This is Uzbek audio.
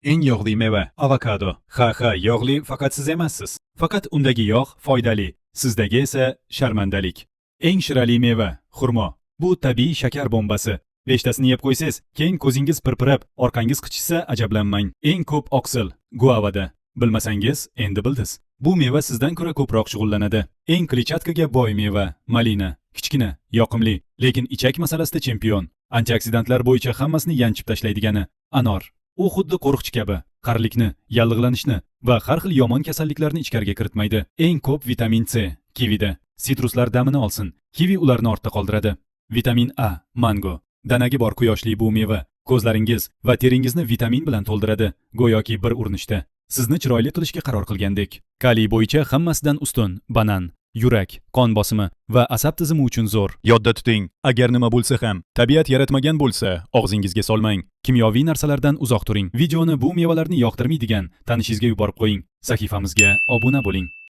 Eng yog'li meva avokado. Ha, yog'li faqat siz emassiz. Faqat undagi yog' foydali, sizdagi esa sharmandalik. Eng shirali meva xurmo. Bu tabiiy shakar bombasi. Beshtasini yeb qo'ysangiz, keyin ko'zingiz pirpirab, orqangiz qichishsa ajablanmang. Eng ko'p oqsil guavada. Bilmasangiz, endi bildiz. Bu meva sizdan ko'ra ko'proq shug'ullanadi. Eng kletchatkaga boy meva malina. Kichkina, yoqimli, lekin ichak masalasida chempion. Antioksidantlar bo'yicha hammasini yanchib tashlaydigani anor. U xuddi qo'riqchi kabi qarilikni, yallig'lanishni va har xil yomon kasalliklarni ichkariga kiritmaydi. Eng ko'p vitamin C kivida. Sitruslar damini olsin. Kivi ularni ortda qoldiradi. Vitamin A mango. Danagi bor quyoshli bu meva ko'zlaringiz va teringizni vitamin bilan to'ldiradi, go'yoki bir urinishda sizni chiroyli qilishga qaror qilgandek. Kaliy bo'yicha hammasidan ustun banan. Yurak, qon bosimi va asab tizimi uchun zo'r. Yodda tuting, agar nima bo'lsa ham, tabiat yaratmagan bo'lsa, og'zingizga solmang. Kimyoviy narsalardan uzoq turing. Videoni bu mevalarni yoqtirmaydigan tanishingizga yuborib qo'ying. Sahifamizga obuna bo'ling.